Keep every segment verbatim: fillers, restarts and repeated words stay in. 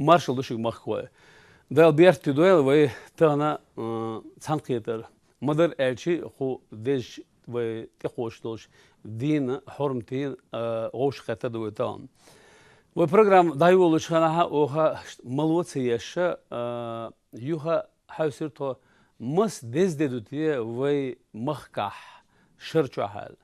Маршал ду шуга, махкахой. Дала беркате дойла вай тахан, э, цхьаьнакхетар. Ма дарра аьлча, кху дезача вай тӀакхоачаш долча дийнан хьурматен, э, вовшахкхетар да вай тахан. Вай программа дӀайолалуча хана оха мало ца еш, э, юха хьовсийра тхо, масса деза ди ду те вай махкахь шера чохь аьлла.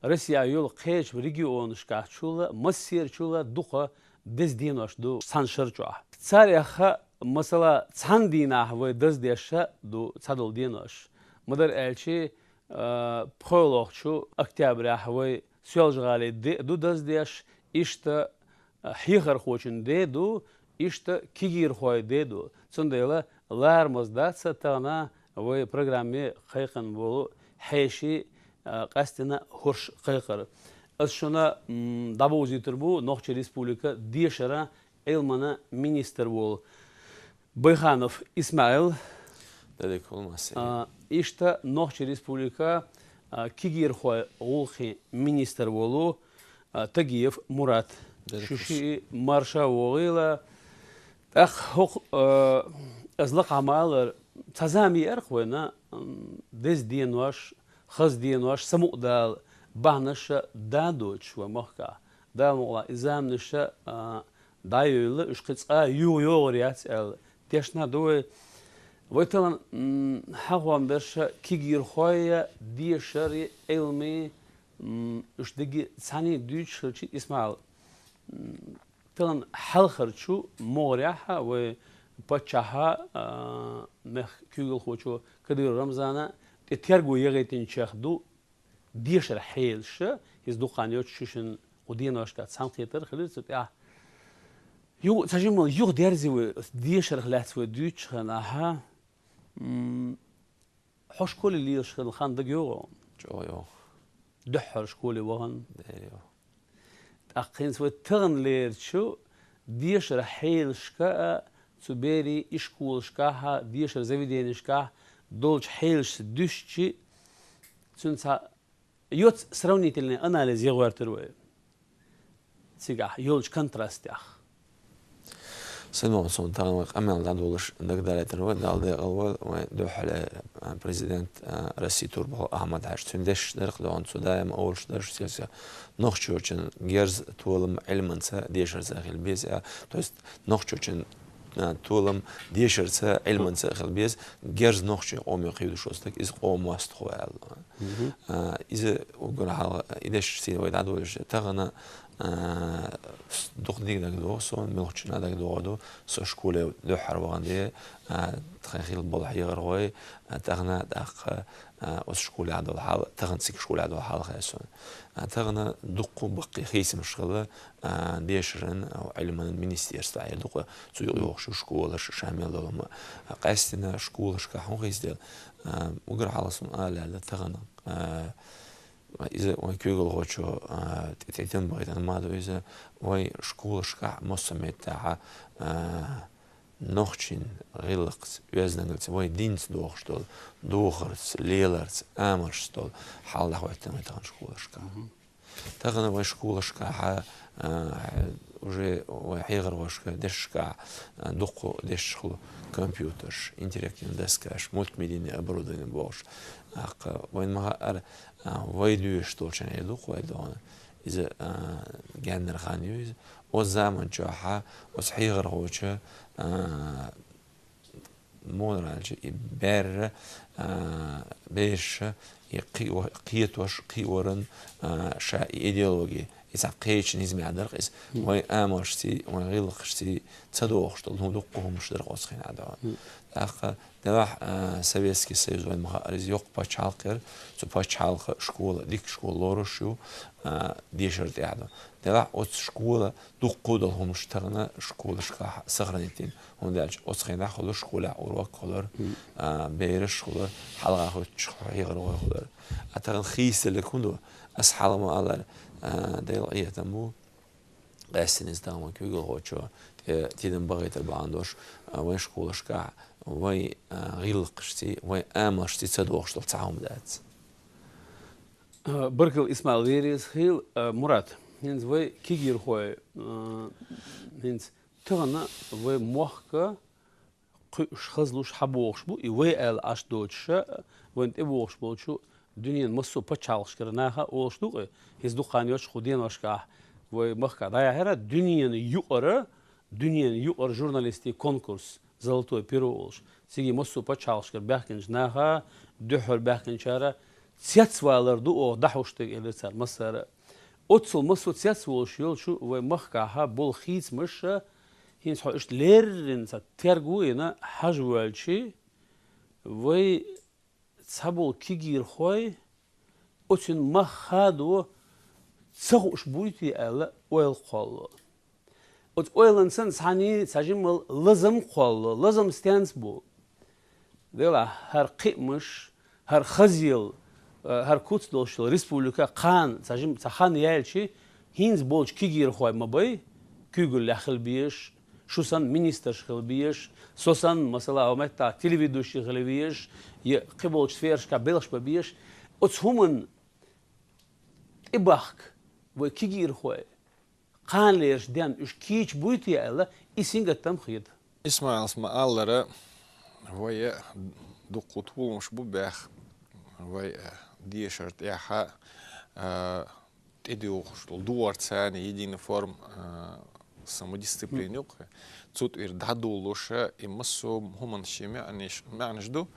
Россехь йолу кхечу регионашкахь чул а, массерачул а дукха деза денош ду цхьана шера чохь. Царех, масала, цхьана дийнахь вай даздеш ду цхьадолу денош. Ма дарра аьлча, а, пхоьалгӀачу октябрехь вай Соьлжа-ГӀалин де а ду даздеш, иштта, а, хьехархочун де а ду, иштта кегийрхойн де а ду. Цундела ларамаза дац тахана вай программе кхайкхина болу хьеший, а, къаьсттина хӀорш кхайкхар. Ас шуна, м, дӀабовзуьйтур бу Нохчийн Республикан дешаран, Ӏилманан министр волу Байханов Исмаил. Дадик хӀума, Сергей. А, иштта Нохчийн Республикан, а, кегийрхойн гӀуллакхийн министр волу, а, Тагиев Мурат. Дадик хӀума. Шу шиъ марша вогӀийла. ТӀаккха хӀокху, а, ас лакхахь ма-аллара, цхьа зама еара-кх вайна, м, деза денош, хаза денош, самукъадала бахьанаш а да доцуш вай махкахь. Дала мукъалахь, и заманаш а, а, дӀайойла, уьш кхин цкъа а юха йогӀур яц аьлла, тешна ду вай. Вай тахана, м, хьахам берш а кегийрхой а, дешар а, Ӏилма а, м, уьш дерриге а цхьаьний дуьйцуш хилча, Исмаил, м, тахана хьалхарчу могӀарехь а вай паччахьа, а, мехкан куьйгалхочо Кадыров Рамзана тӀе терго яхийтинчех ду дешаран хьелаш, иза дукха хан йоцуш шуьшинна кху деношкахь цхьаьнакхетар хилира цу тӀехь. Юха, цхьа жимма юха дерзий вай, дешарх лаьцна вай дуьйцучу хенахь, м, хьо школе лелаш хилла хан дагайогӀу? ЧӀогӀа йогӀу. Дуьххьара школе вахана? Дера йогӀу. ТӀаккха хӀинца вай тахана лерачу дешаран хьелашка а, цу берийн ишколашкахь а, дешаран заведенешкахь долчу хьелашца дуьстича, цуьнан цхьа йоцу сравнительный анализ ян гӀоьртира вай цигахь йолчу контрастех. Сан вон сон тахана вай къамел дӀадолуш дагадалийтина вай, Далла декъал вай, вай дуьххьара, а, президент, а, России турпалхо Ахьмад-Хьаьжа. Цуьнан дешнаш дара-кх догӀна, цо даим олуш дара, шуьца нохчочун герз, толам Ӏилманца, дешарца хила беза, а, то есть нохчочун, а, толам дешарца, Ӏилманца хила беза, герз нохчийн къоме кхийдаш волу стаг, иза къоман мостагӀ ву аьлла. Мгм. А, иза уггар хьалха, и дешнаш сий вай дӀадолуш, тахана, а, с-, дукха дика дагадогӀу суна, муьлххачунна дагадогӀур ду, со школе дуьххьара вахана де, а, тхайн хилла болу хьехархой, а, тахана, тӀаккха, а, оцу школехь долу хьал, тахана цига школехь долу хьал хаьа суна. А, тахана дуккха а баккхий хийцамаш хилла, а, дешаран, а, Ӏилманан министерствехь, дукха цу юкъа йогӀуш ю школаш, ша мел долу хӀума. А, къаьсттина школашкахь хӀун хийцаделла? А, уггар хьалха суна ала лаьлла тахана, а, иза вайн куьйгалхочо, а, тӀе, тӀе тидам бахийтина хӀума ду иза, вайн школашкахь массо а меттехь, а, нохчийн гӀиллакхца, оьздангаллица, вайн динца догӀуш долу, духарца, леларца, амалшца долу хьал дӀахӀоьттина вайн тахана школашкахь. Мгм. Тахана вайн школашкахь, а, уже вайн хьехархошка дешнашкахь, а, дуккха дешнаш хуьлу: компьютерш, интерактивни доскаш, мультимедийное оборудование бохуш. ТӀаккха вайна ма-хаъара, а, вай доьшуш долчу хенахь дукха вай догӀна. Иза, а, геннара хан ю иза. Оцу заман чохь оцу хьехархочо, а, муха аьлча, и берра, а, бераша, и кхио-, кхетош, кхиоран, а, ша и идеология, и цхьа кхечу низамехь дара-кх иза. Мгм. Вайн амалшций, вайн гӀиллакхашций ца догӀуш долу, ну, дуккха хӀуманаш дара-кх оцу хенахь догӀна. Мгм. ТӀаккха делахь, а, Советский Союз, вайна ма-хаъара, иза йоккха пачхьалкх яра, цу пачхьалкхан школа, дика школа лоруш ю, а, дешар тӀехь ду. Делахь оцу школа дуккха долу хӀуманаш тахана школашкахь сохранить йина, хӀунда аьлча оцу хенахь хуьлура школехь урок, хуьлура, мгм, а, бераш, хуьлура хьалха хӀоьттинчу хьехархой, хуьлура. А тахана хийцаделларг хӀун ду? Ас хьалха ма-аллара, а, Делан къинхетам бу, къаьсттина иза тахана вайн куьйгалхочо тӀе тидам бахийтар бахьана долуш, а, вайн школашкахь вайн, а, гӀиллакхашций, вайн амалшций ца догӀуш долу цхьа хӀума дац. А, баркалла, Исмаил, вер иза хила. А, Мурат, хӀинца вай кегийрхой, а, хӀинца Тахан вай мохк кхуьуш, хазлуш хьабогӀуш бу, и вай аьлла Ӏаш доцуша, вайна тӀебогӀуш болчу дуьненан массо а пачхьалкхашкара наха олуш ду-кх, хӀинца дукха хан йоццуш кху деношкахь вай махкахь дӀаяхьара дуьненан юкъара, дуьненан юкъара журналистийн конкурс «Золотое перо» олуш. Цига массо а пачхьалкхашкара баьхкинчу наха, дуьххьара баьхкинчара цецвалар ду оха дӀахьуш дерг, элира цара массара а. Оццул массо а цецволуш йолчу вай махкахьа болу хийцамаш, хӀинца хьо иштта леррина ца терго а йина хьажа воьлчи, вай цхьаболу кегийрхой оцуьнан мах хадо ца хууш буй те аьлла, ойла кхоллало. Оцу ойланца цхьаьний цхьа жимма лазам кхоллало. Лазам стенца бу? Делахь, хӀара кхиамаш, хӀара хазъял, э, хӀара куц долуш йолу республика кхана цхьа жим-, цхьа хан яьлчи, хӀинца болчу кегийрхой ма бай, куьйгаллехь хила безаш, шу санна министраш хила безаш, со санна, масала, хӀокху меттехь телеведущий хила везаш, я кхиболчу сферашкахь белхаш бан безаш. Оцу хӀуманна тӀебахка вай кегийрхой, кханалерчу денна уьш кийча буй те аьлла, и сингаттам хета. Исмаилс ма-аллара, вай дуккха толамаш бу баьхна, вай дешар тӀехь а, тӀедуьйгӀуш долу духарца царна единый форма, а, самодисциплина юкъа. Цу тӀера дӀадолалуш, и массо а хӀуманаш шен маьӀнаш, маьӀнаш ду.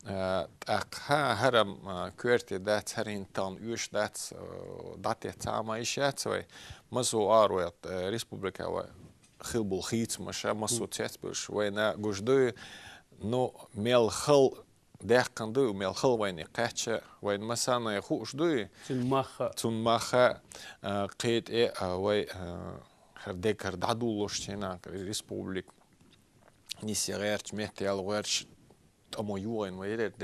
А, тӀаккха хӀара, а, коьрте дац, хӀара хӀинца тахана оьшуш дац, а, дӀатетта цхьа а ма йиш яц вай. Массо а ара вай, а, республика вай хила болу хийцамаш, а, массо а цецбевллаш вайна гуш дуй. Ну, мел хала даьккхина дуй, мел хала вайна кхаьчча, вайна массарна а хууш дуй. Цуьнан мах а. Цуьнан мах а, а, кхетий, а, вай, а, хӀара декхар дӀадолалуш, шена республика нисъян гӀерташ, меттаяла гӀерташ, тӀамо йогӀийна вай дерг,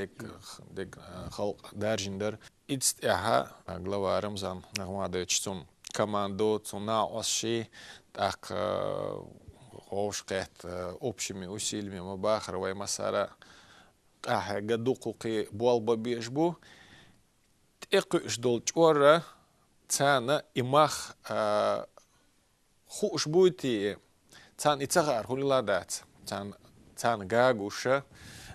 дерг, а, халкъ даржийна дара. Иза тӀехь а, а, глава Рамзан Ахмадович, цуьнан командо, цуьнан накъостий, тӀаккха, а, вовшахкхетта, а, общими усилиями ма бахара вай массара а къахьегна дуккха кхин болх бан безаш бу. ТӀекхуьуш долу чкъор а царна и мах, а, хууш буй те, царна и ца хаар хӀума хилла дац. Царна, царна гуш а,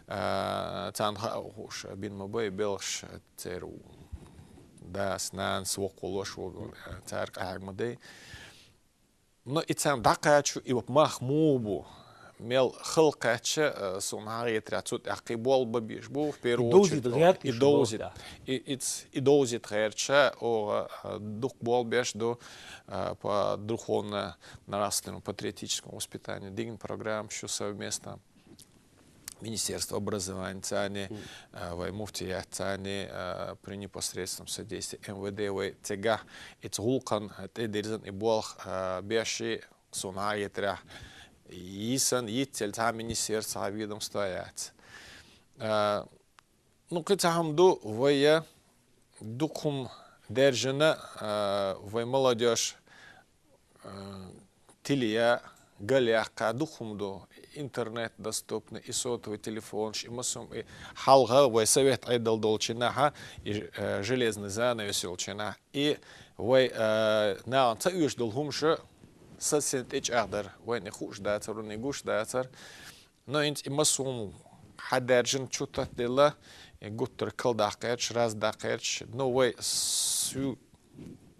а, царна хаа хууш бина ма бай белхаш, церан дас, нанас, воккхалош, цара къахьегна ма дай. Но и царна дӀакхачо, и мах муха бу? Мел хала кхаьчча, а, суна хьагӀ хетарехь, цу тӀехь кхин болх бан безаш бу, в первую очередь, и довзийта гӀерташ ду. И довзийта гӀерташ а, оха, а, дукха болх беш ду, а, по духовно-нравственному патриотическому воспитанию дигна программа шу совместно. Министерство образования царна, а, вай муфтият царна, а, при непосредственном содействии М В Д вай цигахь, и цу гӀуллакхана тӀедирзина и болх, а, беш, суна хьагӀ хетарехь, йисана, йицъелла цхьа а министерство, цхьа а ведомство яц. А, ну, кхин цхьа хӀума ду, вай дукха хӀума даьржина, а, вай молодёжь, а, тиле яа, галъяккха, дукха хӀума ду. Интернет доступный, и сотовый телефонаш, и массо а, и хьалха вай совет Ӏедал долчу хенахь, и, э, железный занавес йолчу хенахь, и вай, э, нахана ца оьшуш долу хӀумаш совсем тӀечӀагӀдара. Вайна и хууш дацара, вайна и гуш дацара. Но хӀинца и массо а хӀума хьадаьржина, чу таттаделла, и гуттар а кхалдаккха гӀерташ, раздаккха гӀерташ, но вай су-,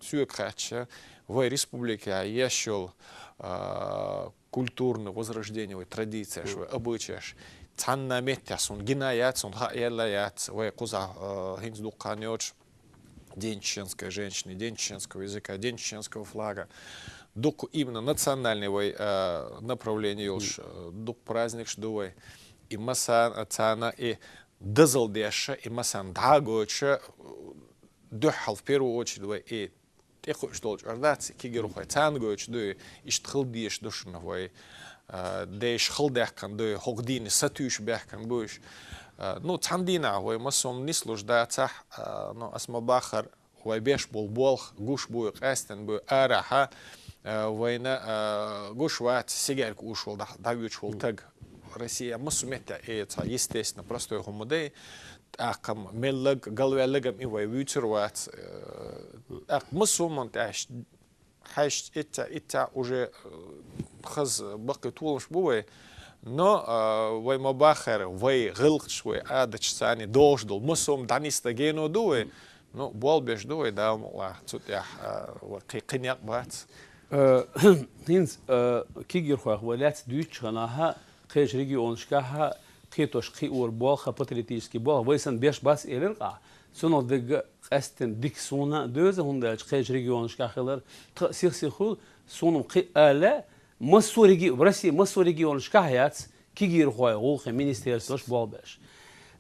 соьга хаьттича, вай республикехь еш йолу, а, культурный возрождение, вай традицеш, вай обычаеш, цхьанна меттехь суна гина яц, суна хаа яьлла яц, вай кхузахь, а, хӀинца дукха хан йоцуш День чеченской женщины, День чеченского языка, День чеченского флага. Дукха именно национальный вай, а, направление йолуш, а, дукха праздникаш ду вай. И масса-, царна и дозалла деш, и массарна дӀа а гойтуш, дуьххьал, в первую очередь, вай и тӀекхуьуш долчу ара дац, кегийрхой, царна гойтуш ду и, иштта хила дезаш ду шуна вай, а, дайша хала даьккхина ду и, хӀокху дийне сатуьйсуш баьхкина бу уьш. А, ну, цхьана дийнахь вай массо а нислуш дацахь, а, ну, ас ма-баххара, вай беш болу болх гуш буй, къаьстина буй, арахьа, а, вайна, а, гуш вац сигарка уьш волу, дӀа-, дӀавоьдуш волу таг. Россия массо а меттехь, э, цхьа, естественно, простой хӀума дай, тӀаккха меллаг, галваьллаг а и вай вуьйцур вац, э, тӀаккха массо а хӀуманна тӀаьш хьаьшача, итта, итта уже, э, хаза баккхий толамаш бу вай. Но, э, вай ма баххара, вай гӀиллакхаш, вай Ӏадаташ царна долаш дола, массо а дӀанисда гено ду вай. Ну, болх беш ду вай, Дала мукъалахь, цу тӀехь, э, вай кхы-, кхы никъ бац. Э, хӀинца, э, кегийрхойх вай лаьцна дуьйцучу хенахь, кхечу регионашкахь кхетош кхиор болх, патриотический болх, вай санна беш бац элира-кх ахь. Цунах дерг къаьсттина дика суна а доьзна, хӀунда аьлча кхечу регионашкахь хилар тха сих-сихула, суна кхин а ала, массо а реги-, в России массо а регионашкахь яц кегийрхойн гӀуллакхийн министерстваш болх беш.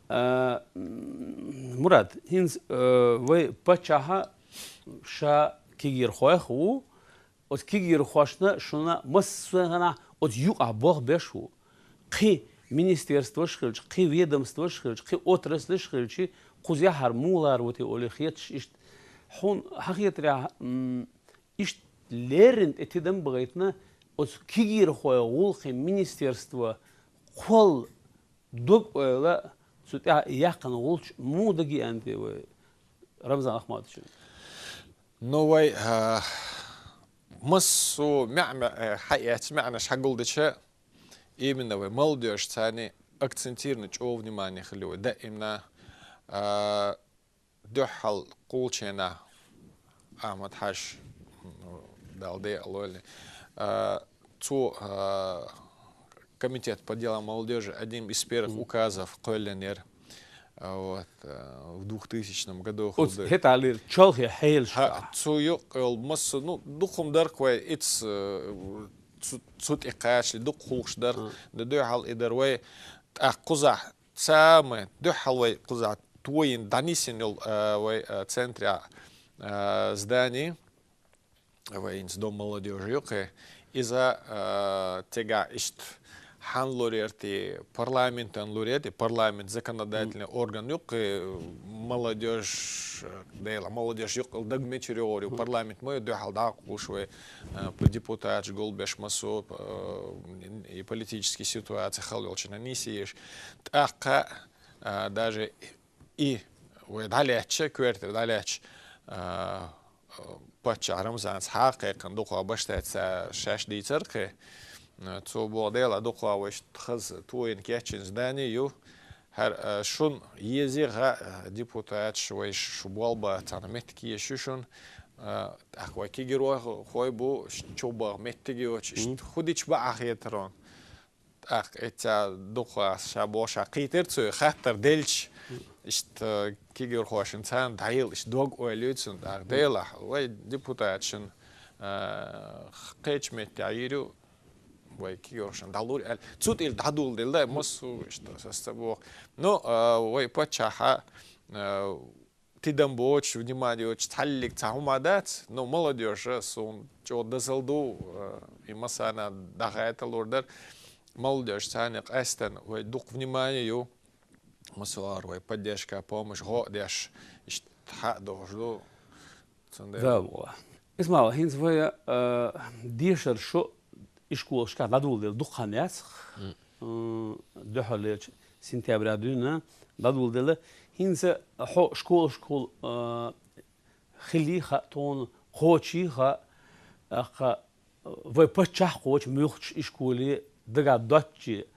А, м, Мурад, хӀинца, а, вай паччахь ша кегийрхойх ву, оцу кегийрхошна шуна массо а хенахь оцу юкъахь болх беш ву. Кхин министерстваш хилча, кхин ведомстваш хилча, кхин отраслаш хилча, кхузахь хӀара муха лара ву те олий хеташ иштта. Хьуна хьан хетарехь, м, иштта леррина тӀе тидам бахийтина оцу кегийрхойн гӀуллакхийн министерство кхолла дог-ойла, цу тӀехь яьккхина гӀулч муха дагайеана те вай Рамзан Ахматовича? Ну, вай, а, массо а маьӀ-, маьӀ-, э, хьаэцна маьӀнаш хьагулдича, именно вай молодёжь царна акцентировано чӀогӀа внимание хилла вай. Даимна, а, дуьххьал кхуллучу хенахь Ахьмад-Хьаьжа, м, Дала декъала войла, а, цо, а, комитет по делам молодёжи одним из первых указов кхоьллина яра. А, вот, а, в двухтысячном году хӀума ду. ХӀетахь лира чолхе хьелаш. ХӀаъ, цу юкъа йолу массо, ну, дукха хӀума дара-кх вай, ицца, э, цу, цу тӀе кхачале дукха гӀуллакхаш дара. Дан дуьхьал и дара вай, тӀаккха кхузахь самое дуьххьал вай кхузахь тойина, дӀанисйина йолу, а, вай, а, центрехь, а, здани, вай хӀинца Дом молодёжи ю-кх. Иза, а, цигахь иштта хьан лур яра те, парламентан лур яра те, парламент законодательный орган ю-кх, молодёжь, Дела, молодёжь юкъа даг мичара йогӀур ю, парламент ма ю, дуьхьал дӀакхуьуш вай, а, депутаташ гулбеш массо а, а, и политический ситуаци хала йолчунна нисъеш. ТӀаккха, а, даже и вай дӀалаьцча, коьртера дӀалаьцча, а, паччахь Рамзанца хьакхайкхина дукха баштаца шаьш дийцар-кх. Цо боху, Дела, дукха вайшта хаза тойина кечйина здани ю. ХӀара, а, шуна еза гӀа, а, депутаташ, вай шу болх бан цхьана меттиг езаш ю шуна. А, тӀаккха вай кегийрхой бу, чубаха меттиг йоцуш, иштта хӀун дича бакъахьа хетара. ТӀаккха эцца дукха ша боху ша кхийтира цуьнга, хаттар делча, иштта кегийрхошна царна дӀайилла, иштта дог-ойла ю цуьнан. ТӀаккха Делахь, вай депутаташна, а, кхечу меттехь йийр ю, вай кегийрхошна дӀалур аьлла. Цу тӀера дӀадоладелла, массо а иштта аса ца боху. Ну, а, вай паччахьа, а, тидам боцуш, внимание йоцуш цхьаллиг цхьа хӀума дац, но молодёжь суна чӀогӀа дозалла ду, э, и массарна дӀахаийталур дара. Молодёжь царна къаьстина вай дукха внимание ю, массо а вай поддержка, помощь гӀо а деш, иштта хьа а дохуш ду. Цундела. Да, боху. Исмаил, хӀинца вай, э, дешар шу ишколашкахь дӀадоладелла дукха хан яц. М, дуьххьарлерчу сентября дуьйна дӀадоладелла. ХӀинца хьо школашкахула, а, хиллий хаьа тхуна, кхочий хаьа, тӀаккха, а, вай паччахь кхочу муьлххачу ишколе дагахь доцчий,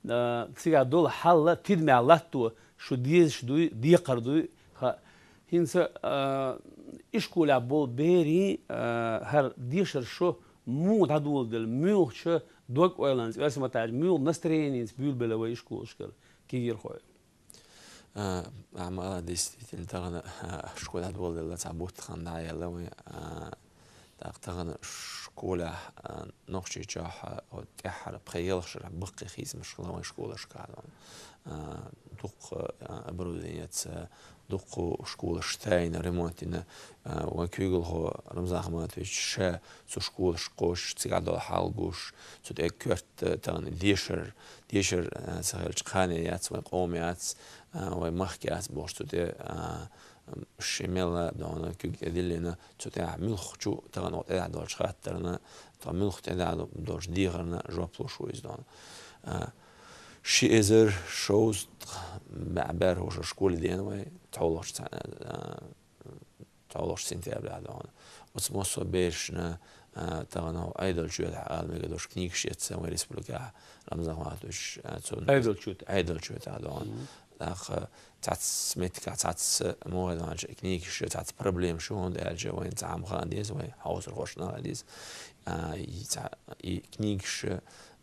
а, цигахь долу хьал тидамехь латто шу дезаш дуй, декхар дуй хаьа. ХӀинца, а, ишколехь болу берийн, а, хӀара дешар шу муха дӀадоладелла, муьлххачу дог-ойланца, оьрсийн маттахь аьлча, муьлха настроеница буьйлабелла вай ишколашкара кегийрхой? А, Ахьмад, действительно, тахана, а, школа дӀадоладелла, цхьа бутт хан дӀаяьлла вайн, а, тӀаккха тахана школехь, а, Нохчийчохь, а, тӀаьххьара пхи-ялх шарахь баккхий хийцамаш хилла вайн школашкахь. А, дуккха, а, оборудованица, дуккха школаш тайна, ремонт йина, а, вайн куьйгалхо Рамзан Ахматович ша цу школашка кхочуш, цигахь долу хьал гуш, цу тӀе коьрта тахана дешар, дешар, а, ца хилча, кхане яц, вайн къома яц, а, вайн махка яц бохуш, цу тӀе, а, шен мелла а дона куьг тӀедиллина, цу тӀехь муьлххачу тахана оха тӀедахь долчу хаттарна, тхан муьлхха тӀедахь долчу дехарна жоп луш ву иза дона. А, ши эзар шовзткъа бӀе берхӀошо школе деана вай, тхьовлахчу цхьа-, а, цхьоалгӀача сентября дона. Оцу массо а берашна, а, тахана Ӏедалчоьтахь ала мегаш долуш книгаш эцна вайн республикехь Рамзан Ахматович, а, цунна Ӏедалчоьтахь. Ӏедалчоьтахь дона. ТӀаккха цхьацца меттигехь, цхьацца муха дона книгаш, цхьацца проблемаш ю, хӀунда аьлча вайн цхьа хӀума хаам деза, вайн хьовсархошна хаам деза. А, и цхьа-, и книгаш,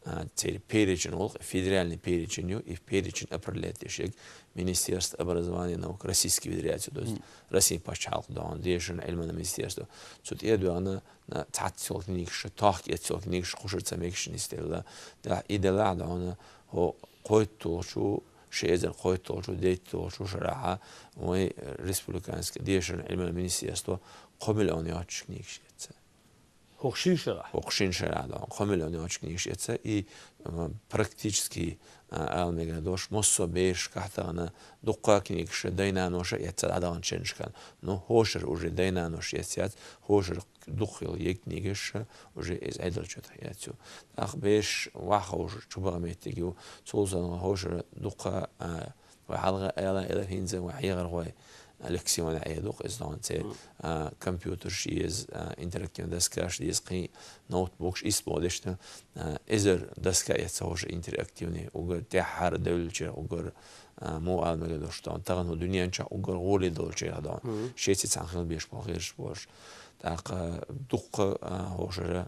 а, церан перечень волу, федеральный перечень ю, и перечень определять деш ерг Министерство образования и науки Российской Федерации, то есть Россин пачхьалкх дона, дешаран, Ӏилманан министерство. Цу тӀе а доьгӀна, цхьацца йолу книгаш, тохка эцна йолу книгаш кхушарца мегаш нисделла. ТӀаккха и делахь а дона, хӀо кхойтталгӀачу, ши эзар кхойтталгӀачу, дейтталгӀачу шарахь вайн республиканский дешаран, Ӏилманан министерство кхо миллион йоццуш книгаш эцна. ХӀокху шина шарахь? ХӀокху шина шарахь, да, кхо миллион йоццуш книгаш эцна, и, м, практически, а, ала мегаш долуш, массо а берашкахь тахана дуккха а книгаш дайн-наноша эцна дӀадаханчу шерашкахь. Ну, хӀокху шарахь уже дайн-наноша эцна яц, хӀокху шарахь дукха йолу ерг книгаш уже иза Ӏедалчоьтахь эцна ю. ТӀаккха бераш охьаховшар чубаха меттиг ю, цул санна хӀокху шарахь дуккха, а, вай хьалха ала, ала хӀинца вайн хьехархой, Алексей вайна Ӏедо-кх иза дона церан, а, компьютерш еза, а, интерактивни доскаш деза, кхин ноутбукаш, иштта боху дешна, а, эзар доска эцна хӀокху шарахь интерактивни, уггар тӀаьххьара девллачех, уггар, а, муха ала мегаш долуш дона, тахана дуьнен чохь уггар гӀоле долчех дона. Шеца цхьаьна хила безаш болу хирш болуш. ТӀаккха дуккха, а, хӀокху шарахь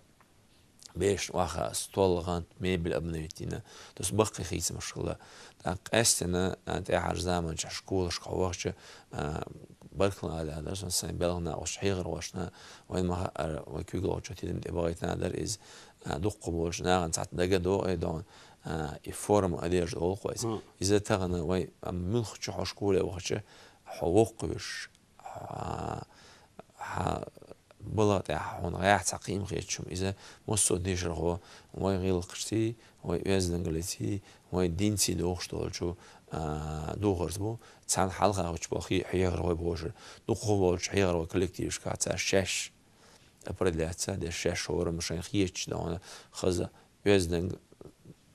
берашна охьахаа стол, гӀант, мебель обновить йина. То есть баккхий хийцамаш хилла. ТӀаккха къаьсттина, а, тӀаьххьарчу заманчохь школашка хьо вахча, а, баркалла ала деза сан сайн белхан накъосташна, хьехархошна, вайн ма-хаъара, вайн куьйгалхочо тидам тӀе бахийтина дара иза, а, дуккха болчу нахана цхьацца дага догӀу дона, а, и форма одежда олу-кх вай иза. Иза тахана вай, а, муьлххачу хьо школе вахча, хьо воккхавеш, хьан, хьан балха тӀехь хьуна гӀехь цхьа кхин хеташ хӀума иза, массо а дешархо вайн гӀиллакхашций, вайн оьздангаллиций, вайн динций дохуш долчу, а, духарца бу. Цхьана хьалха хуьттуш болу хи-, хьехархой бохуш, дукхах болчу хьехархойн коллективашкахь цара шаьш определяться деш, шаьш хӀораммо шайна хеташ дона, хаза оьздангалла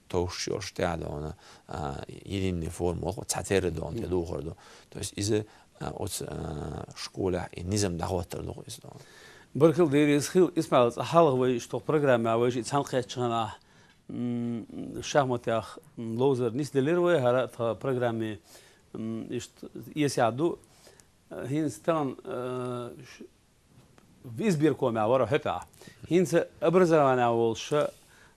товш йолуш тӀаьхьа дона, а, единая форма, оха цхьатерра дона, тӀе духар ду. То есть иза, а, оцу, а, школехь и низам дӀахӀоттар ду-кх иза дона. Баркалла, Дела реза хила, Исмаил, цкъа хьалха вай иштта программехь вай шиъ цхьаьна кхеттачу хенахь, м, шахматех, м, ловзар нисделира вай, хӀара а тхан программе, м, иштта эсехь ду. ХӀинца тахана, а, ш-, избиркомехь вара хӀетахь. ХӀинца образованехь волуш ша-,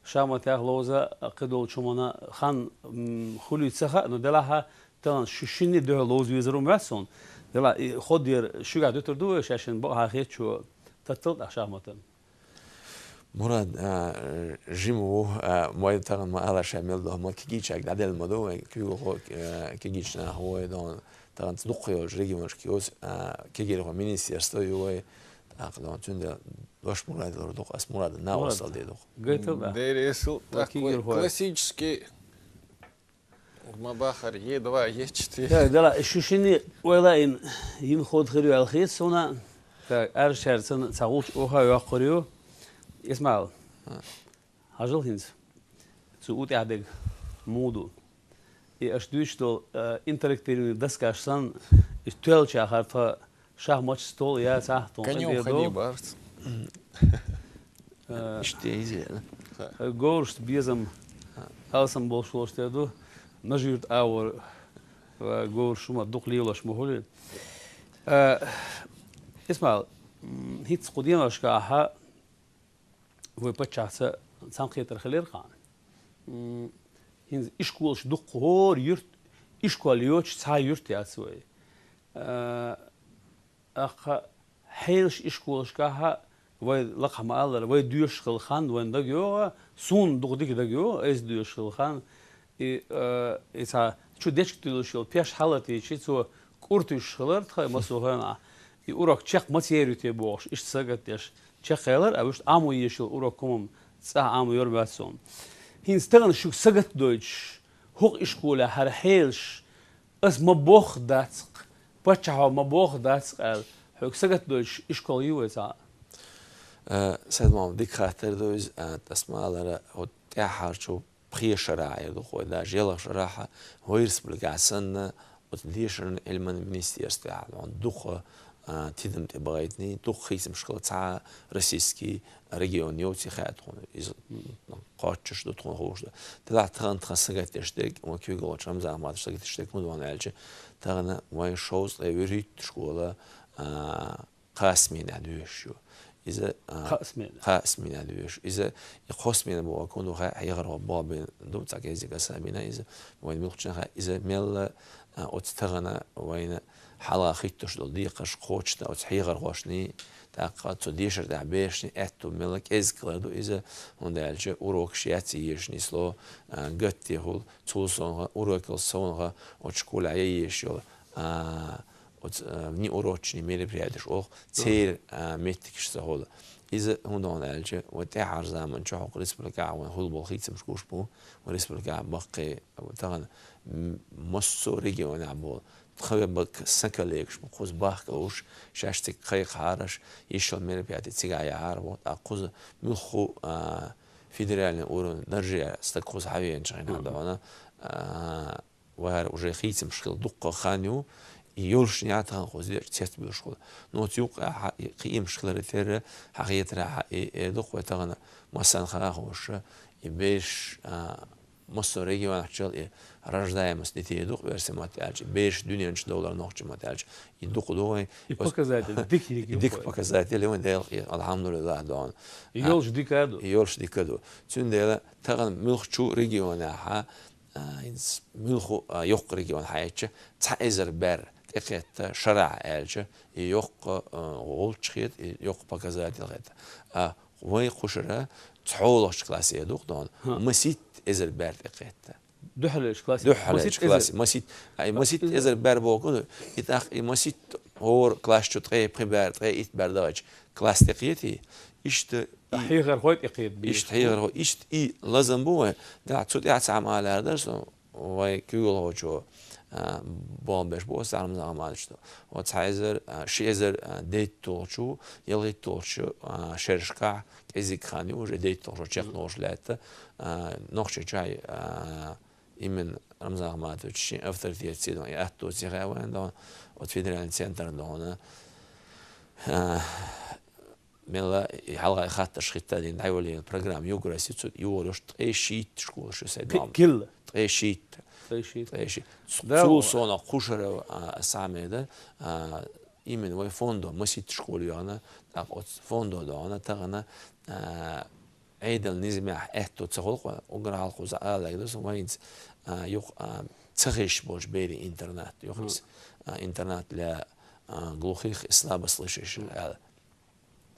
шахматех ловза кхидолчу хӀуманна хан, м, хуьлий ца хаьа, но делахь а тахана шу шинна а дуьхьал ловза везар ву моьтту суна. Делахь и ходъяр шуьгахь дуьтур ду вай, шаьшшинна бакъахьа хетачо таттал тӀаккха шахматан. Мурад, а, жима ву, а, вай тахана ма-аллара ша мел доху, ма кегийчаьрга дӀаделла ма ду, вайн куьйгалхо, а, кегийчу нах ву вай дона. Тахана дуккха йолчу регионашка йоцу, а, кегийрхойн министерство ю вай. ТӀаккха дона цуьнан дош Мурадна лур ду-кх, ас Мурадна накъосталла дийр ду-кх. Гайтал а. Дера эсал, вай тӀаккха вай кегийрхой. Классический ма бахара, е два, е четыре. Да, да, шу шинна ойла йина, йина ход хир ю аьлла хета суна. Так, аьршаьрца цхьа гӀулч оха а йоккхур ю. Исмаил. А. Хьажал хӀинца. Цу у тӀехь дерг муха ду. И аша дуьйцуш долу, э, интерактивный доскаш санна, и тоьллачохь хӀара тхан шахматаш, стол яцахь, тхуна конём къинтӀера ходи долу. Барц. Э, иштта иза. Говрашца безам алсам болуш волуш тера ду. Нажи-юрт агӀор, э, говраш ма дукха лелош ма хуьлий. Э, Исмаил, м, хӀинца кху деношкахь вай паччахьца цхьаьнакхетар хилира хьан. М, хӀинца ишколаш дуккха хӀора юрт, ишкол йоцуш цхьа юрт яц вай. А, аккха хьелаш ишколашкахь вай лакхахь ма-аллара, вай доьшуш хилла хан вайна дага йогӀу, суна дукха дика дага йогӀу, айса доьшуш хилла хан. И, э, и цхьа чу дечка туьллуш йолу пеш хьалатийчи, цо кӀур туьйсуш хилар тхан массо а хенахь. И урок чекх ма ца яр ю те бохуш, иштта сагатдеш чекхъялар, а вуьшта Ӏамо езаш йолу урок хӀумам цӀахь Ӏамо йор моьтту суна. ХӀинца тахана шуьга сагатдойтуш, хӀокху ишколехь хӀара хьелаш, ас ма бохху дац-кх, паччахьо ма бохху дац-кх аьлла, хьоьга сагатдойтуш ишкол ю вай цхьаъ? Э, Сайд-Мохьмад, дика хаттар ду иза, а, ас ма-аллара, хӀу тӀаьххьарчу пхи шарахь эр ду-кх вай, даже ялх шарахь вай республикехь санна, оцу дешаран, Ӏилманан министерствехь дукха, а, тидам тӀе багӀайтаний, дукха хийцамаш хилла цхьа российский регион йовций хаьа тхона. Иза кхоачаш ду тхона ховш ду. Делахь тахан тхан сагатдеш дерг, ма куьйгалгӀачу Рамзан Ахматович сагатдеш дерг хӀун ду аьлча, тахан вайн шовзткъе вуьрхӀитта школа, а, кхаа сменехь доьшуш ю. Иза, а, кхаа сменехь. Кхаа сменехь доьшуш. Иза, и кхо смена боху, кхунду хьехархо боху бен ду, цхьа кеззиг аса бина иза, вайн муьлххачун хьа, иза мелла, а, оцу тахана вайна хьалха хӀиттош долу декхарш кхочушдан оцу хьехархошний, тӀаккха цу дешар тӀехь берашний аьтту мелла кӀезиг хилар ду иза, хӀунда аьлча урокаш яц езаш нисло, а, гатдехула, цул совнаха, урокал совнаха, оцу школехь я езаш йолу, а, оцу, а, внеурочный мероприятиеш олу, церан, а, меттигаш ца хуьлу. Иза хӀунда аьлча, вай тӀаьхьара заман чохь хӀокху республикехь вайн хуьлу болу хийцамаш гуш бу, вайн республикехь баккхий, тахана, м, массо а регионехь болу. Тхан вебаг сан коллегаш бу, кхуза бахкалуш, шаьш цига кхайкхахьара, йиш йолу мероприяти цигахь яхьара бу, тӀаккха кхуза муьлхху, а, федеральный уровень дарже стаг кхуза хьавеанчу хенахь дохьуна, а, вара уже хийцамаш хила дуккха хан ю, и йолушшехь тахана кхуза дечу цецбуьлуш хуьлу. Но оцу юккъехь и кхиамаш хиларе терра, хьан хетарехь, и, и эр ду-кх вай тахана массанхьа а хууш, и бераш, а, массо а регионехь чал и рождаемость детей ду-кх оьрсийн маттахь аьлча, бераш дуьнен чу довлар нохчийн маттахь аьлча, и дукха ду вайн. И показатель дика ю. И дика показатель ю вайн, Дела, и, алхьамдулиллахь, дохьуна. И йолуш дика а ду. И йолуш дика а ду. Цундела тахана муьлххачу регионехь, а, хӀинца муьлхха, а, йоккха регион хьаэцча, цхьа эзар бӀаьрг тӀекхетта шарахь аьлча, и йоккха, а, гӀулч хета, и йоккха показатель хета. А, вайн кхушара цхьолагӀчу классе ду-кх дохьуна, масийтта эзар бӀаьрг тӀекхетта. Дуьххьарлерчу классе? Дуьххьарлерчу классе. Масийтта, а, и масийтта эзар бӀаьрг боху, и тӀаккха и масийтта хӀора класс чу ткъе пхи бӀаьрг, ткъе итт бӀаьрг дахча класс тӀекхетий, иштта и хьехархой тӀекхета. Иштта хьехархой, иштта и лазам бу вайн. Да, цу тӀехь цхьа ма алара дара со, вайн куьйгалхочо, а, болх беш бу аса Рамзан Ахматовича. Оцу цхьа эзар, а, ши эзар, а, дейтталгӀачу, ялхитталгӀачу, а, шерашкахь кӀезиг хан ю, уже дейтталгӀачу чекхнолуш лаьтта, а, Нохчийчохь, а, именно Рамзан Ахматович шен авторитетца и аьтту ца хаьа вайн дохьуна, оцу федеральный центр дохьуна. А, мелла и хьалха и хаттарш хӀитта дина дӀайолаелла программа Югрес ю, цу йогӀур йолуш ткъе шийтта школа ю сайн догӀмехь. Килла? Ткъе шийтта. Ткъе шийтта. Ткъе шийтта. Цу-, цул совнаха кхушара, а, схьа ма ду, а, именно вайн фондо масийтта школа йохна, тӀаккха оцу фондо дохьуна тахана, а, Ӏедал низамехь аьтту ца хуьлу-кх, уггар хьалха кхуза ала лайг ду сан вайца, а, юха, а, ца хезаш болчу берийн интернат, юха иза, а, интернат для, а, глухих и слабослышащих аьлла.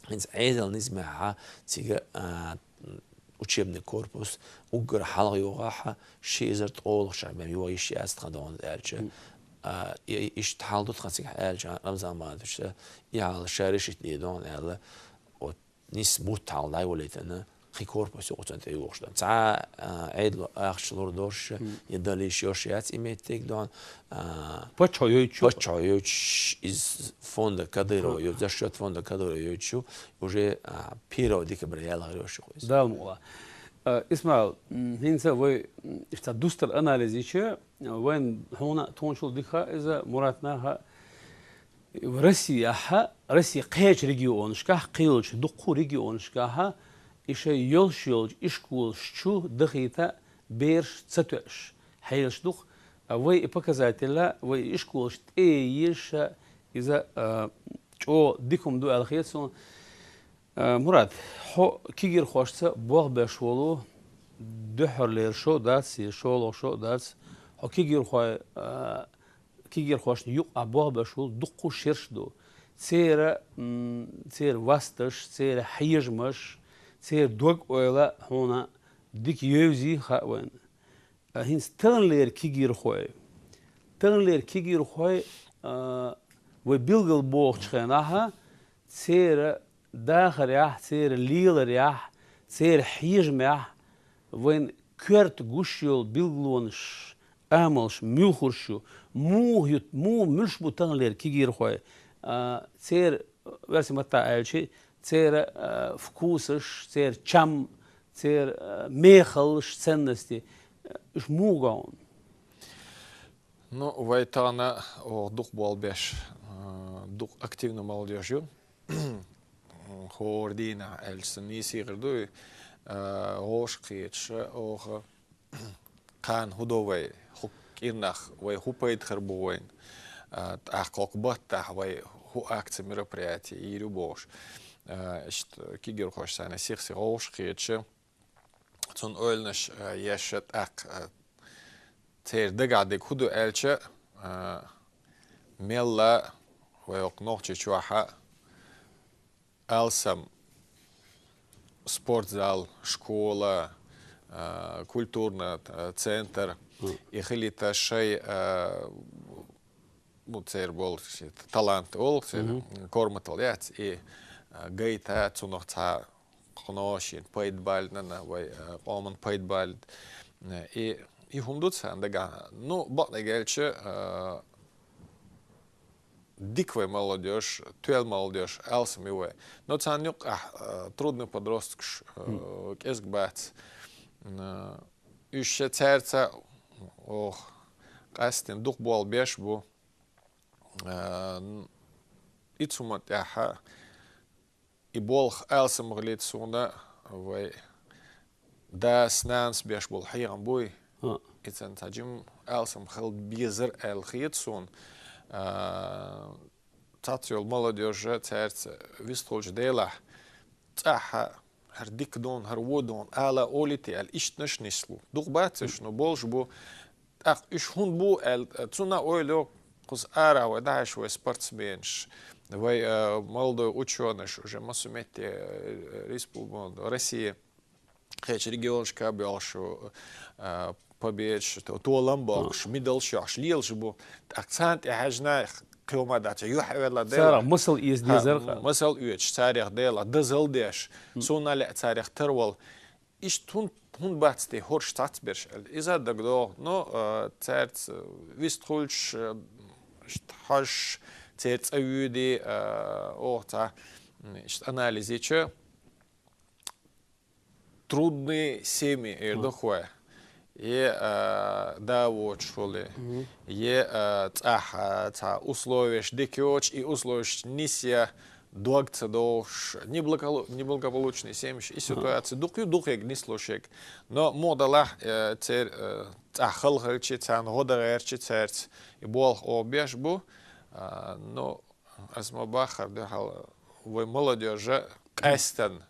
ХӀинца Ӏедал низамехь цига, а, учебный корпус уггар хьалха йогӀахь, ши эзар ткъолгӀачу шарахь бен йогӀуш яц тхан дохьуна аьлча. А, и, и, иштта хьал ду тхан цигахь аьлча, Рамзан Ахматовича, и хьал ша решить де дохьуна аьлла, вот, нисса бутт хьалха дӀайолийтина, кхин корпус ю оцунна тӀе йогӀуш дан. Цхьа, а, Ӏедало ахча лур долуш, я дала йиш йолуш яц и меттиг дохьуна, а, паччахьо йойтуш ю? Паччахьо йойтуш, из фонда Кадырова ю, за счёт фонда Кадырова йойтуш ю, уже, а, первого декабря яла хир йолуш ю иза. Дала мукъ лахь. А, Исмаил, м, хӀинца вай, м, иштта дустар анализ йича, вайн хьуна тхуначул дика хаьа иза, Муратна хаьа, Россияхьа, Россия кхечу регионашкахь, кхечу дуккха регионашкахьа, и шайн йолуш йолчу ишколаш чу дахийта бераш ца тоьаш хьелаш ду-кх, а вай и показатель, вай и ишколаш тӀе езаш, иза, а, чӀогӀа дика хӀума ду аьлла хета суна. А, Мурат, хьо кегийрхошца болх беш волу, дуьххьарлера шо а дац, я шолгӀа шо а дац, хьо кегийрхой, а, кегийрхошна юкъахь болх беш волу дуккха шераш ду. Церан, м, церан васташ, церан хьежамаш, церан дог-ойла хьуна дика евзий хаьа вайна. А хӀинца таханлера кегийрхой, таханлера кегийрхой, а, вай билггал бохучу хенахь, церан дахарехь, церан леларехь, церан хьежамехь вайн коьрта гуш йолу билгалонаш, амалш муьлхарш ю, муха ю, муха муьлш бу таханлера кегийрхой, а, церан, оьрсийн маттахь аьлча, церан, а, вкусаш, церан чам, церан, а, мехаллаш, ценности, а, уьш муха го хьуна? Ну, вай тахана оха дукха болх беш, а, Дукха активна молодёжь ю. ХӀора дийнахьа аьлча, сан нийса хир ду, э, гӀовшахкхеташ оха. Кхана хӀу до вай, хӀу кӀирнах вай хӀу пайда хир бу вайна, а, тӀаккха кхокху баттахь вай хӀу акция, мероприятие йийр ю бохуш. А, иштта кегирхошца сих-сиха гӀовшахкхеташ, цунна ойланаш, а, еш, тӀаккха, а, церан дагахь дерг хӀу ду аьлча, а, мелла вай хӀокху Нохчийчохь алсам спортзал, школа, а, культурный, а, центр, и хилийта шайн, а, ну, церан болу талант олу, церан корматалла яц, и, а, гайта цунах цхьа кхано шен пайда баллина, вай, а, къоман пайда баллина. И, и хӀума ду царна дагахь. Ну, бакъдерг аьлча, а, дика вай молодёжь, тоьлла молодёжь, алсам ю вай. Но царна юккъехь, э, трудный подросткаш, э, кӀезиг бац. М, э, уьш ша цаьрца, ох, къаьсттина дукха болх беш бу. Э, н-, и цу ма тӀехьа И болх алсам хилийта суна вай дас-нанас беш болу хьехам буй. ХӀаъ. Иза цхьа жима алсам хила безар аьлла хета суна. А, цхьацца йолу молодёжь цаьрца вистхуьлучу делахь, цӀахь хӀара дика дуна, хӀара вон дуна, ала олий те аьлла, иштанаш нисло. Дукха бац уьш, но болуш бу, тӀаккха уьш хӀунда бу аьлла, цунна ойла йо, кхуза арахь вай дахьаш вай спортсменаш, вай, э, молодой учёныш, уже массо метте, э, республика, Россия, кхечу регионашка а боьлхуш, э, победаш, то-, толам боккхуш, медалш йохуш, лелаш бу. ТӀаккха царна тӀе хьаьжна, кхин хӀума дац, юьхь а велла Дела. Царах масал эца дезар-кха. Масал оьцуш, царех Дела, дозалла деш, суна лаьа царех тарвала. Иштта хӀун-, хӀунда бац те хӀорш цхьацберш аьлла, иза дагадогӀу. Но, а, цаьрца вистхуьлуш, а, иштта хьожуш, церан цӀа вуьйдий, а, оха цхьа, м, иштта анализ йича, трудные семьи, эр ду хӀой. Е, а, да воцуш хуьлий, е, а, цӀахь, а, цхьа условияш дика йоцуш, и условияш нисъян дог ца догӀуш, неблагополу-, неблагополучные семьи, и ситуация дукха ю, дукхега нислуш ерг. Но муха далахь, э, церан, э, цӀахь хала хилча, царна гӀо дан гӀертача цаьрца, и болх оха беш бу. А, ну, ас ма баххара дуьхьал, вай молодёжь къаьстина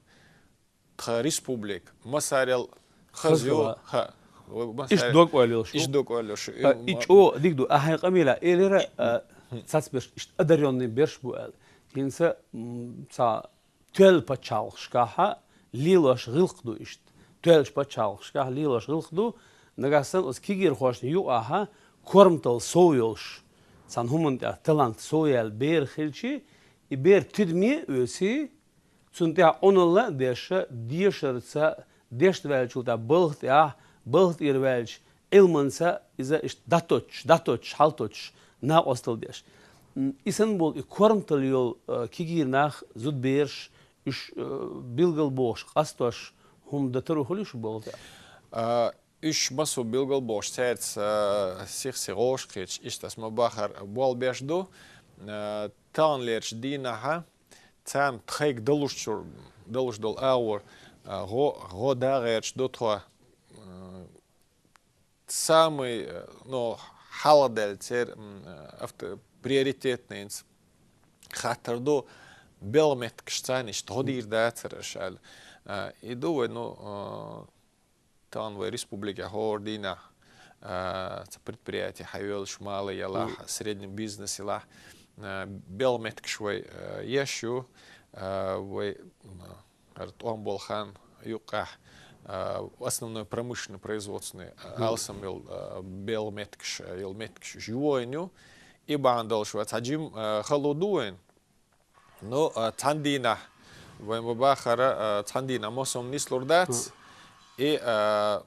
тхан республика массарел хаза ю, хаза хила. ХӀаъ, вай массарел иштта дог ойла йолуш ю. Иштта дог ойла йолуш ю. А, и чӀогӀа дика ду. Ахьа хьайн къамелехь элира, а, цхьацберш иштта одарённый берш бу аьлла. ХӀинца, м, цхьа тоьлла пачхьалкхашкахь лелош гӀиллакх ду иштта. Тоьллачу пачхьалкхашкахь лелош гӀиллакх ду. Нагахь санна оцу кегирхошна юкъахь корматалла сов йолуш, цхьана хӀуманна тӀехь талант сов яьлла бер хилча, и бер тидаме а оьций, цунна тӀехь Ӏуналла а деш, дешарца, дешна ваьллачул тӀехь балха тӀехь, балха тӀера ваьлча, Ӏилманца иза иштта дӀатоттуш, дӀатоттуш, хьалтоттуш, накъосталла деш. М, и санна болу и корматалла йолу, э, кегий нах, зудабераш, уьш, э, билгалбохуш, къастош хӀума дан таро хуьлий шу балха тӀехь? А, уьш массо а билгалбохуш, цаьрца, э, сих-сиха гӀовшахкхеташ, иштта ас ма баххара болх беш ду. Э, таханлерчу дийнахьа царна тхайга далуш чур-, далуш долу агӀор, э, гӀо, гӀо дан гӀерташ ду тхо. Э, самый, э, ну, хьалха даьлла церан, м, э, авто-, приоритетныйца хаттар ду, белхан меттигаш царна иштта гӀо дийр дацара аша аьлла. Э, и ду вай, ну, э, тахана вай республикехь хӀора дийнахь, э, цхьа предприяти хьайоьллуш, малый ялахь, средний бизнес ялахь, э, белхан меттигаш вай, э, еш ю, э, вай, м, ХӀара тӀом болу хан юккъехь, а, основной промышленный производственный, а, алсам йолу, а, белхан меттигаш, а, йолу меттигаш уьш ю вайн ю. И бахьана долуш вай цхьа жим, а, хало ду вайн. Ну, а, цхьана дийнахь, вай ма баххара, а, цхьана дийнахь массо а нислур дац. И, а,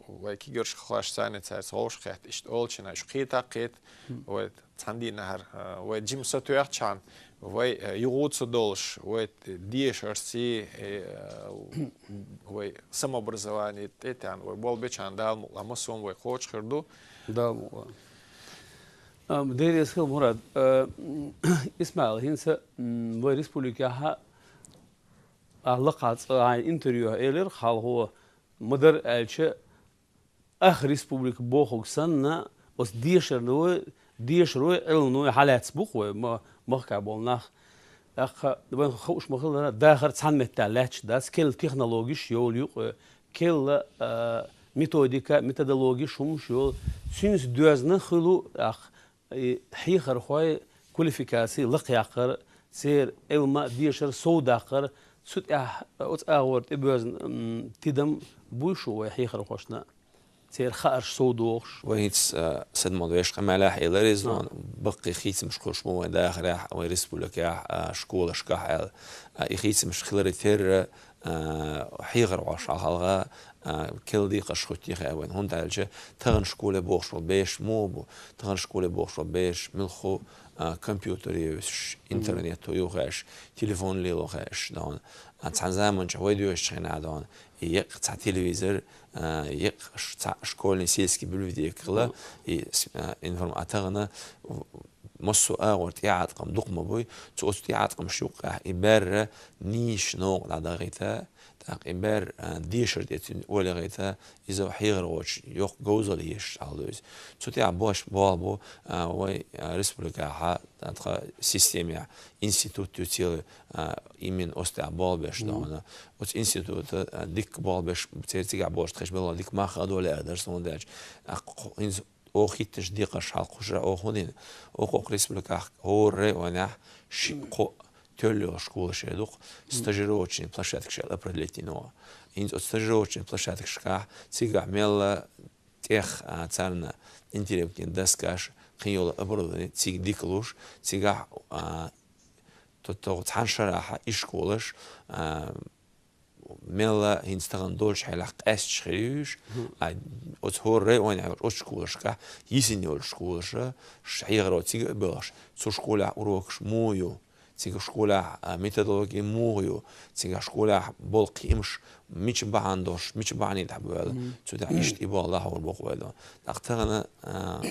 Вай кегирхошца царна цаьрца гӀовшахкхетта, иштта олучу хенахь уьш кхета а кхета, вай цхьана дийнахьара, а, вай жима сатоьхчахьана, вай, а, юха ца долуш, вай дешарций, э, вай самообразование тӀе а таьӀна, вай болх бечахьана Дала мукъалахь массо а вай кхочуш хир ду. Дала мукъалахь. Ам, деррес хила, Мурад. Э, м, Исмаил, хӀинца, м, вай республикехь а лакхахь цӀа хьайн интервьюхь элира хьалхо, ма-дарра аьлча, ах республика бохург санна, оцу дешарной, дешарой, Ӏилманой хьалаьцна бу-кх вай ма-, махкахь болу нах. ТӀаккха вайн хууш ма-хиллара, дахар цхьана меттехь лаьтташ дац, керла технологиш йолу юкъа, керла, а, методика, методологиш хӀумаш йолу. Цуьнца доьзна хуьлу, тӀаккха, и хьехархойн квалификаци лакхъяккхар, церан Ӏилма а, дешар а совдаккхар, цу тӀехь, оцу агӀор тӀебоьзна, м, тидам буй шу вай хьехархошна? Церан хаарш совдохуш. Вай хӀинца, а, садмал вешан къамелехь а элира иза, баккхий хийцамаш хуьлуш бу вайн дахарехь, вайн республикехь, а, школашкахь аьлла. А, и хийцамаш хиларе терра, а, хьехархошна хьалха, а, керла декхарш хӀоттае хаьа вайна. ХӀунда аьлча тахана школе бохуш болу бераш муха бу? Тахана школе бохуш болу бераш муьлхха, а, компьютере йовзуш, интернето юхаеш, телефон лело хаьаш дона. А, цхьана заманчохь вай доьшучу хенахь дона, и еккъа цхьа телевизор, а, еккъа ш-, цхьа школьный сельский библиотека хилла, и с-, а, информ-, а тахана в-, массо а агӀор тӀеӀаткъам дукха ма буй, цу оцу тӀеӀаткъамаш юккъехь и баьрра нийса новкъа дӀадахийта, тӀаккха и баьрра, а, дешар тӀе цуьнан ойла яхийта, иза хьехархочун йоккха говзалла езаш хьал ду иза. Цу тӀехь бош болх бу, а, вай, а, республикехь, а, тхан системехь институт ю целый, а, именно оцу тӀехь болх беш дона. Оцу института, а, дикка болх беш, церан цигахь болчу тхешан белхалой дика мах а долу аьлла дара суна дерш. А, кху-, хӀинца оха хӀиттинчу декхарш хьалха кхушара оха хӀун дина? Оха, оха республикехь хӀора районехь шиъ-кхоъ тоьлла йолу школаш яр ду-кх, стажировочный площадкаш аьлла определить йина оха. ХӀинца оцу стажировочный площадкашкахь цигахь мелла тӀех, а, царна интерактивный доскаш, кхин йолу оборудование цига дика луш, цигахь, а, ту-, ту-, цхьана шарахь и школаш, а, мелла хӀинца тахана долчу хьелехь къаьсташ хир ю уьш, а оцу хӀора районехь йолчу оцу школашкахь йисина йолчу школаша, ш-, хьехаро цига а боьлхуш, цу школехь урокаш муха ю, цига школехь, а, методологи муха ю, цига школехь болу кхиамаш мича бахьана долуш, мича бахьане тӀехь бу аьлла, цу тӀехь иштта и болх дӀахьур бу-кх вай дона. ТӀаккха тахана, а,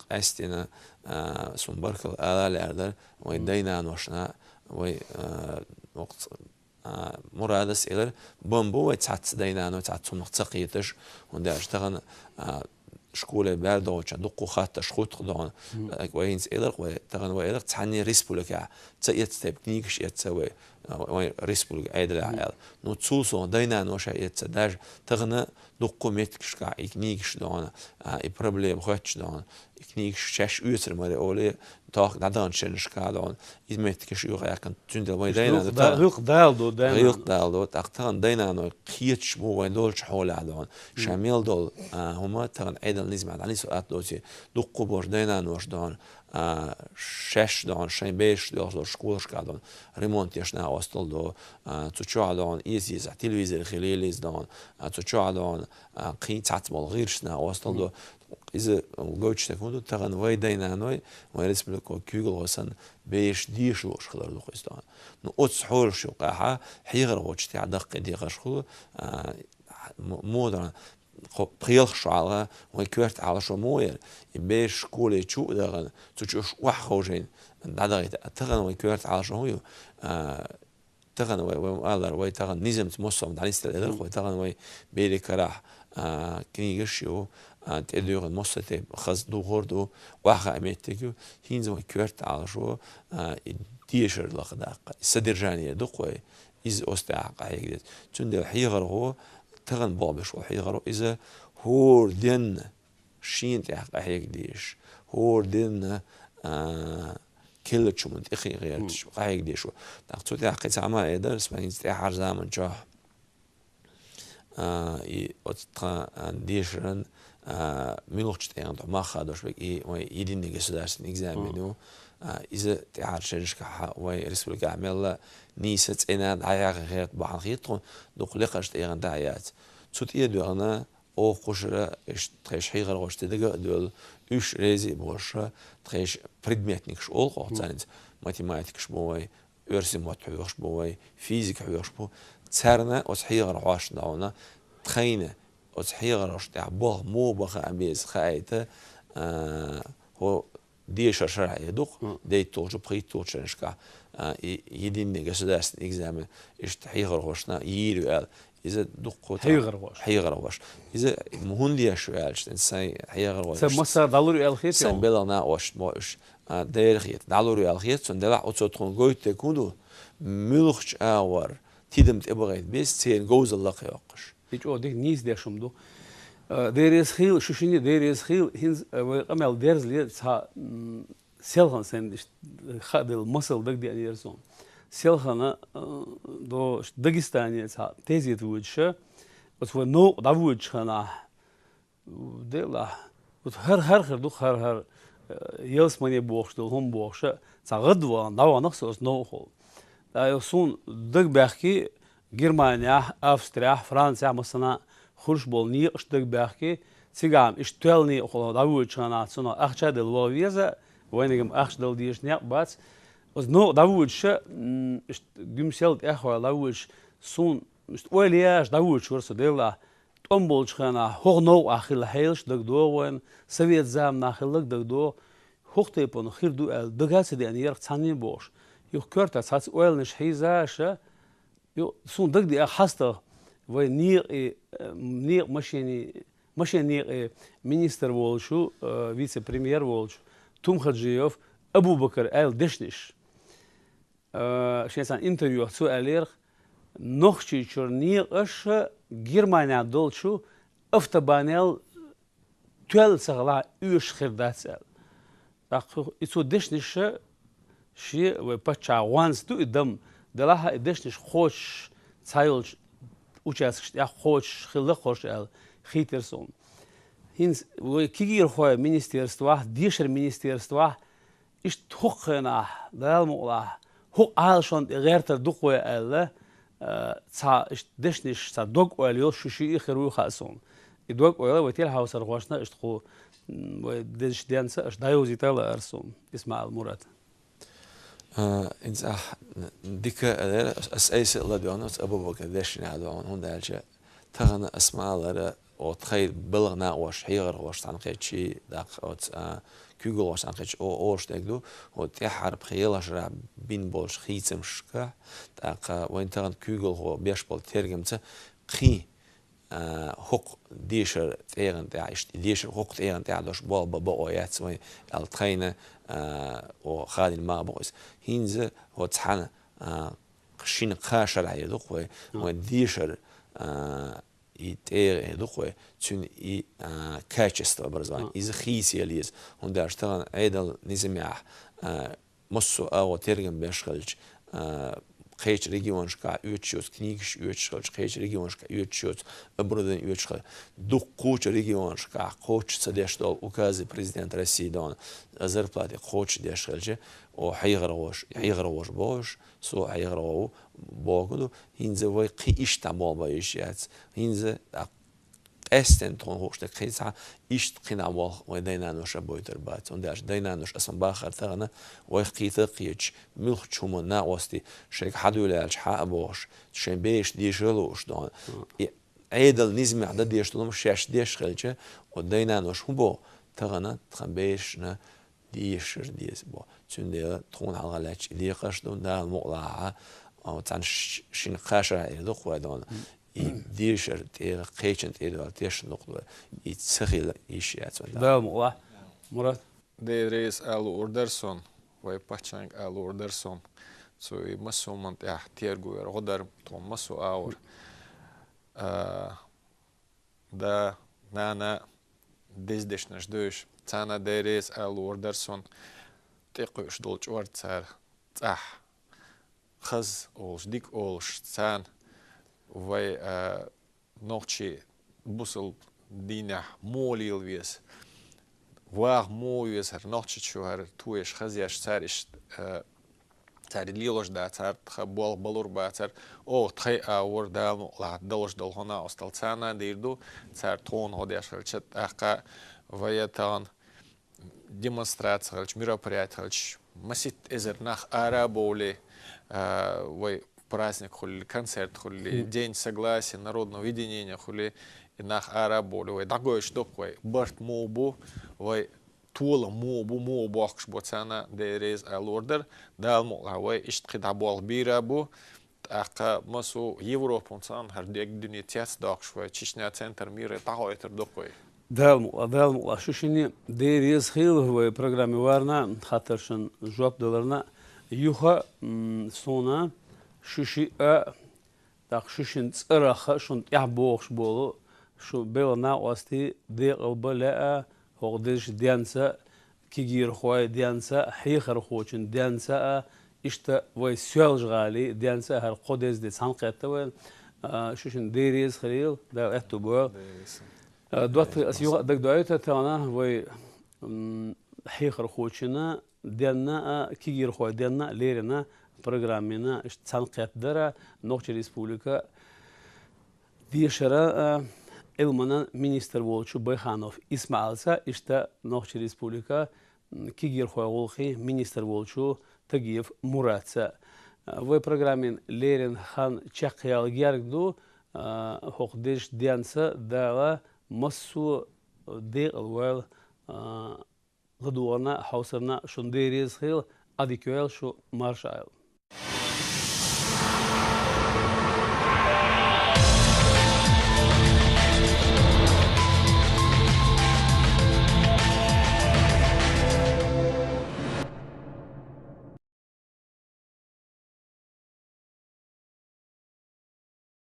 къаьстина, а, суна баркалла ала а лаьара дара, вайн дай-наношна, вай, а, воккха А, Мурадас элира, бан бу вай цхьацца дай-наной, цхьацца хӀуманах ца кхеташ, хӀунда аьлча тахана, а, школе баьр догӀучохь дуккха хаттарш хӀуттух догӀна. Мгм. А, вай хӀинца элира, вай тахана вай элира, цхьанне республикехь ца эцна тайпа книгаш эцна вай, а, вай республика Ӏедалехь аьлла. Ну, цул сов дай-наной ша эцна, даже тахана дуккха меттигашкахь и книгаш догӀна, а, и проблема хоьттуш догӀна. И книгаш шаьш оьцур маре олий, тохка дӀадаханчу шерашкахь догӀна, и меттигаш юхаяьккхина, цуьнан тӀе вайн дайна гӀиллакх да, гӀиллакх дала ду, дайна. ГӀиллакх дала ду, тӀаккха тахана дайнаной кхеташ бу вайн долчу хьолехь догӀна. Ша мел долу, а, хӀума тахана Ӏедалан низамехь дӀанисо атта доций, дуккха болчу дайнаноша догӀна, а, шаьш догӀна, шайн бераш доьлхуш долчу школашкахь догӀна, ремонт еш нах остал до, а, цу чохь догӀна, эца-эцахь телевизор хилийла иза догӀна, а, цу чохь догӀна, а, кхин цхьацца болу гӀирс нах остал до. Иза гойтуш дерг хӀун ду, тахана вай дай-наной, вайн республико куьйгалхой санна, бераш деша лууш хилар ду-кх иза тахана. Ну, оцу хьолаш юкъахь хьехархочун тӀехь даккхий декхарш хуьлу, а, м-, муха дара, кху пхи-ялх шо хьалха вайн коьрта Ӏалашо муха яра, и бераш школе чу а дахана, цу чу уьш охьаховшийна дӀадахийта. Тахана вайн коьрта Ӏалашо хӀун ю, а, Тахана вай, вай ма-аллара, вай тахана низамца массо а дӀанисдала элира, вай тахана вай берийн карахь, а, книгаш ю, а, тӀедуьйхина массо а тайпа хаза духар ду, охьахаа меттиг ю, хӀинца вайн коьрта Ӏалашо, а, и дешар лакхадаккха, и содержание ду-кх вай, иза оцу тӀехь къахьега деза. Цундела хьехархо, тахана болх беш волу хьехаро, иза хӀора денна шена тӀехь къахьега дезаш, хӀора денна, а, керлачу хӀуманна тӀекхин гӀерташ къахьега дезаш ву. ТӀаккха цу тӀехь кхин цхьа хӀума а эр дара, ас вайн хӀинца тӀаьхьара заман чохь, а, и оцу тхан, а, дешаран, а, муьлхачу тӀегӀан тӀе мах хадош верг, и вайн единый государственный экзамен ю. А, иза тӀаьхьара шерашкахь вайн республикехь мелла нийса цӀена дӀаяхьа гӀерта бахьана хета тхуна, дукха лекхарш тӀегӀан дӀа а яц. Цу тӀе а доьгӀна, оха кхушара, иш тхешан хьехархошца дага а доьлла, уьш рези а болуш, тхешан предметникаш олу-кх оха царнца, математикаш бу вайн, оьрсийн мотт хьоьхуш бу вайн, физика хьоьхуш бу. Царна оцу хьехархошна догӀна, тхайна оцу хьехархошна тӀехь болх муха бан хаа беза хаийта, а, хӀо Дешар шарахь ду-кх, хӀм, дейтталгӀачу, пхийтталгӀачу шерашкахь, а, и единый государственный экзамен, иштта хьехархошна йийр ю аьлла. Иза дуккха цхьа хьехархоша. Хьехархоша. Иза хӀунда еш ю аьлча, сайн хьехархоша. Сайн массара дӀалур ю аьлла хета, сайн белгӀа накъост бохуш, а, дера хета. ДӀалур ю аьлла хета, цундела оцо тхуна гойтург хӀун ду, муьлхачу агӀор тидам тӀебахийта беза, церан говзалла лакхайоккхуш. И чӀогӀа дика нийса деш хӀума ду. Э, дерригаш хийла, шу шинна а дерригаш хийла, хӀинца, э, вай къамел дерзале цхьа, м, селхана сайна иштта, э, хааделла масал дагадеанера суна. Селхана, э, до, Дагестане цхьа тезета воьдуша, оцу вай новкъа дӀавоьдучу ханахь, делахь, вот хӀара-хӀара хир ду, хӀара-хӀара, э, ялсамане бохуш долу хӀума бохуша, цхьа гӀадвахана, дӀаваханах со оцу новкъахула. ТӀаккха суна дагабаьхки, Германехь, Австрехь, Францехь массана а хуьлуш болу некъаш дагабаьхки, цигахь-м иштта тоьлла некъахула дӀавоьдучу ханахь цунах ахча а делла ваха веза, вайниг-м ахча дала дезаш некъ бац. Оцу новкъа дӀавоьдуша, м, иштта гуьмсел тӀехваьлла дӀавоьдуш, суна иштта ойла еш дӀавоьдуш вара со, делахь, тӀом болчу хенахь хӀокху новкъахь хилла хьелаш дагадогӀу вайна, совет заманахь хилларг дагадогӀу, хӀокху тайпана хир ду аьлла дага а ца деана, ярх цхьанне а бохуш. Юха коьртахь цхьацца ойланаш хьийзаша, ю-, суна дагадеа хьастагӀа вай некъий, э, некъа машени-, машен некъий министр волчу, э, вице-премьер волчу Тумхаджиев Абубакар аьлла дешнаш. Э, шен цхьана интервьюхь цо аьллера, Нохчийчуьра некъаш Германехь долчу автобанел тоьлла ца хилахь, оьшуш хир дац аьлла. ТӀаккха и цо дешнаш шен вай паччахьан гӀонца ду и дам, делахь а и дешнаш кхочуш, цхьайолчу участкаш тӀехь кхочуш хилла кхош аьлла, хийтира суна. ХӀинца вай кегийрхойн министерствахь, дешаран министерствахь, иштта хӀокху хенахь, Дала мукъалахь, хӀокху Ӏалашонна тӀе гӀертар ду-кх вай аьлла, а, цхьа иштта дешнаш, цхьа дог-ойла йолуш шу шиъ а хир вуй хаьа суна. И дог-ойла вай телехьовсархошна иштта кху, м, вай дезачу денца аша дӀайовзийта лаара суна, Исмаил Мурат. А, хӀинца ахь дика а лера, ас айса а ладоьгӀна оцу Абубакар дешнехь доьгӀна, хӀунда аьлча тахана ас ма-аллара, оцу тхайн белгӀа накъост, хьехархоша цхьаьнакхетчий, даккха оцу, а, куьйгалхоша цхьаьнакхетчий о-, олуш дерг ду, оцу тӀаьххьара пхи-ялх шарахь бина болчу хийцамашка, тӀаккха вайн тахана куьйгалхо беш болу тергамца кхин, а, хӀокху дешар тӀегӀан тӀехь, иштта и дешар хӀокху тӀегӀан тӀехь долуш болх бан бакъо яц вайн аьлла тхайна, а, о, хадийна ма бу иза. ХӀинца оцу цхьана, а, шина-кхаа шарахь эр ду-кх вай, вайн дешар, а, и тӀегӀа эр ду-кх вай, цуьнан и, а, качество образования. Иза хийцаела еза. ХӀунда аьлча тахана Ӏедал низамехь, а, массо а агӀо тергам беш хилча, а, кхечу регионашкахь оьцуш йоцу книгаш оьцуш хилча, кхечу регионашкахь оьцуш йоцу оборудование оьцуш хилча, дуккхачу регионашкахь кхочуш ца деш долу указы президента России дона зарплата кхочуш деш хилча, о, хьехархоша, хьехархоша бохуш, со хьехархо ву бохург ду, хӀинца вай кхин иштта болх бан йиш яц. ХӀинца, а, къаьстина тхуна хууш дерг кхин цхьа иштта кхин а болх вайн дай-наноша бойтур бац. ХӀунда аьлча дай-наноша аса ма баххара тахана вайх кхета а кхеташ, муьлххачу хӀуманна накъостий шайга хьан дуьйла аьлча хьан а бохуш, шайн бераш деша а лууш дона. И Ӏедал низамехь дан дезаш долу хӀума шаьш деш хилча, о, дай-наноша хӀун боху, тахана тхан берашна дешар деза боху. Цундела тхуна хьалха лаьтташ и декхарш ду, Дала мукъалахь, а, цхьана ш-, шина-кхаа шарахь эр ду-кх вай дона. И дешар тӀера, кхечан тӀера вала тешна ду-кх вай. И ца хила йиш яц вайн. Дала мукъалахь, Мурат. Дела реза ала луур дара суна, вай паччахьниг ала луур дара суна. Цу и массо а хӀуманна тӀехь терго яр гӀо дара тхуна массо а агӀор. А, да, нана, деза дешнаш дуьйш, царна Дела реза ала луур дара суна, тӀекхуьуш долу чӀор цара цӀахь. Хаза олуш, дика олуш, царна вай, а, нохчий бусалба динехь муха лела веза, ваха муха веза хӀара Нохчийчу, хӀара тоеш, хазъеш, цара иштта, а, цара и лелош дацара, тхан болх балур бацара, оха тхайн агӀор Дала мукъалахь далуш долу хӀун а остал царна а дийр ду, цара тхуна хӀун деш хилча, тӀаккха вай тахана демонстраци хилча, мероприяти хилча, маситта эзар нах ара а бовлий, а, вай праздник хуьлий, концерт хуьлий, День согласия, народного единения хуьлий, и нах ара а бовлий, вай дӀагойтуш ду-кх вай барт муха бу, вай бола муха бу, муха бохкуш бу царна, Дела реза, аьлла лур дара. Дала мукъалахь вай иштта кхин дӀаболх бийр бу. ТӀаккха массо Европан цхьана хӀара дег дуьне цец доккхуш вай, Чечня центр мира дӀахойтур ду-кх вай. Дала мукъалахь, Дала мукъалахь. Шу шинна Дела реза хила вай программе варна, хаттаршна жоп даларна. Юха, м, суна шу шиъ а, тӀаккха шу шин цӀерах а шун тӀехь бохуш болу, шу белхан накъостий декъал бан лаьа, хӀокху дезачу денца а, кегийрхойн денца а, хьехархочун денца а, иштта вай Соьлжа-ГӀалин денца а хӀара кхо деза де цхьаьна кхетта вайна. А, шу шин Дела реза хилийла, Дала аьтту бойла. Дела реза. А, доттагӀий, ас юха а дагадоуьйту тахана, вай, м, хьехархочун денна а, кегийрхойн денна а лерина программина иштта цхьаьна кхетта дара Нохчийн Республика дешара а, Ӏилманан министр волчу Байханов Исмаилца, иштта Нохчийн Республика, м, кегийрхойн гӀуллакхийн министр волчу Тагиев Муратца. А, вай программин лерина хан чекхъяла герга ду, а, хӀокху дезачу денца Дала массо а декъала войла, а, ладогӀарна а, хьовсарна а шун Дела реза хила, Ӏадика йойла шу, марша Ӏойла.